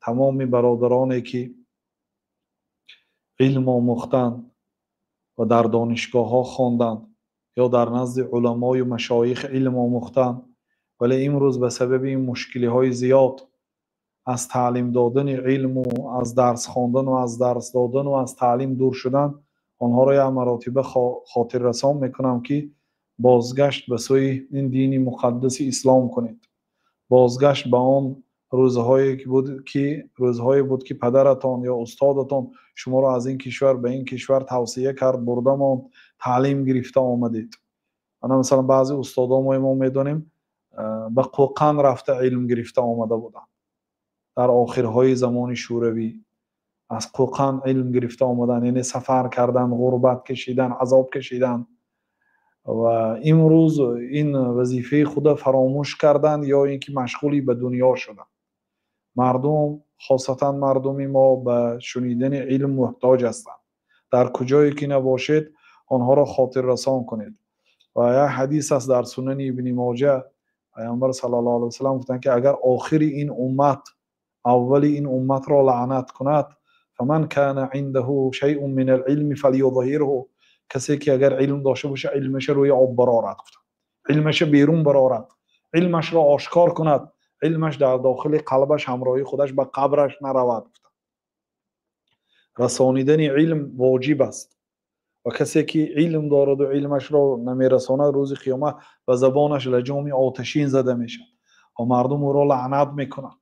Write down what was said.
Тамоми бародароне, ки илм омӯхтанд ва дар донишгоҳҳо хонданд ё дар назди уламою машоих илм омӯхтанд, вале имрӯз ба сабаби ин мушкилиҳои зиёд аз таълим додани илму аз дарс хондану аз дарс додану аз таълим дур шудан, онҳоро як маротиба хотиррасон мекунам, ки бозгашт ба сӯи ин дини муқаддаси ислом кунед. Бозгашт ба он рӯзҳое буд, ки рӯзҳое буд, ки падаратон ё устодатон шуморо аз ин кишвар ба ин кишвар тавсия кард, бурда монд, таълим гирифта омадед. Ана, масалан, баъзе устодомо мо медонем, ба Қӯқан рафта илм гирифта омада буданд. Дар охирҳои замони Шӯравӣ аз Қӯқан илм гирифта омаданд, яъне сафар кардан, ғурбат кашидан, азоб кашидан ва имрӯз ин вазифаи худа фаромӯш карданд ё ин ки машғули ба дунё шуданд. Мардум, хосатан мардуми мо, ба шунидани илм муҳтоҷ ҳастанд. Дар куҷое ки набошед, онҳоро хотиррасон кунед. Ва як ҳадис аст дар Сунани Ибни Моҷа, Паёмбар саллаллоҳу алайҳи васаллам гуфтанд, ки агар охири ин уммат аввали ин умматро лаънат кунад, فمن كان عنده شيء من العلم فليظهره. Касе ки агар илм дошта боша, илмаша рӯи об барорад, гуфтанд, илмаша берун барорад, илмашро ошкор кунад, илмаш дар дохили қалбаш ҳамроҳи худаш ба қабраш наравад, гуфтанд. Расонидани илм воҷиб аст ва касе ки илм дораду илмашро намерасонад, рӯзи қиёмат ба забонаш лаҷоми оташин зада мешавад ва мардум ӯро лаънат мекунанд.